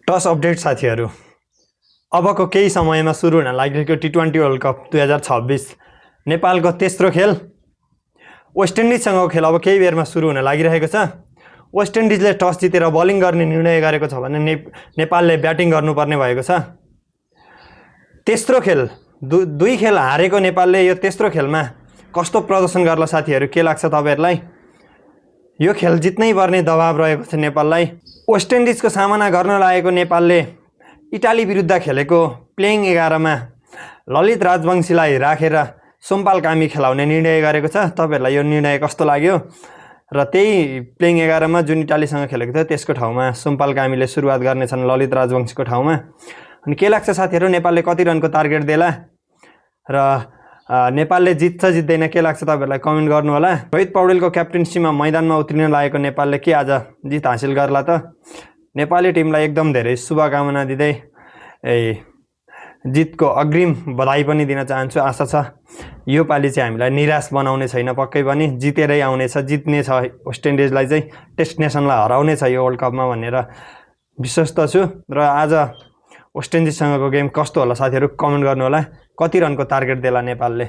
Toss update साथीहरू, अबको केही समयमा सुरु हुन लागिरहेको टी20 वर्ल्ड कप 2026 नेपालको तेस्रो खेल वेस्ट इन्डिजसँगको खेल अब केही बेरमा सुरु हुन लागिरहेको छ। वेस्ट इन्डिजले टस जितेर बलिङ गर्ने निर्णय गरेको छ भने नेपालले ब्याटिङ गर्नुपर्ने भएको छ। तेस्रो खेल दुई खेल हारेको नेपालले यो तेस्रो खेलमा कस्तो प्रदर्शन गर्ला साथीहरू, के लाग्छ तपाईहरुलाई? यो खेल जित्नै पर्ने दबाब रहेको छ नेपाललाई। वेस्ट इन्डिजको सामना गर्न लागेको नेपालले इटाली विरुद्ध खेलेको प्लेइङ 11 मा ललित राजवंशीलाई राखेर सोमपाल कामी खेलाउने निर्णय गरेको छ। तपाईहरुलाई यो निर्णय कस्तो लाग्यो? र त्यही प्लेइङ 11 मा जुन इटालीसँग खेलेको थियो त्यसको ठाउँमा सोमपाल कामीले सुरुवात गर्नेछन् ललित राजवंशीको ठाउँमा। अनि के लाग्छ साथीहरू, नेपालले कति रनको टार्गेट देला र नेपालले जित्छ जित्दैन के लाग्छ तपाईहरुलाई कमेन्ट गर्नु होला। रोहित पौडेलको क्याप्टेन्सीमा मैदानमा उत्रिन लागेको नेपालले के आज जित हासिल गर्ला त? नेपाली टिमलाई एकदम धेरै शुभकामना दिँदै जितको अग्रिम बधाई पनि दिन चाहन्छु। आशा छ यो पालि चाहिँ हामीलाई निराश बनाउने छैन, पक्कै पनि जितेरै आउनेछ, जित्ने छ वेस्ट इन्डिजलाई चाहिँ, टेस्ट नेसनलाई हराउने छ यो वर्ल्ड कपमा भनेर विश्वस्त छु। र आज वेस्ट इन्डिजसँगको गेम कस्तो होला साथीहरू कमेन्ट गर्नु होला। कति रनको टार्गेट देला नेपालले?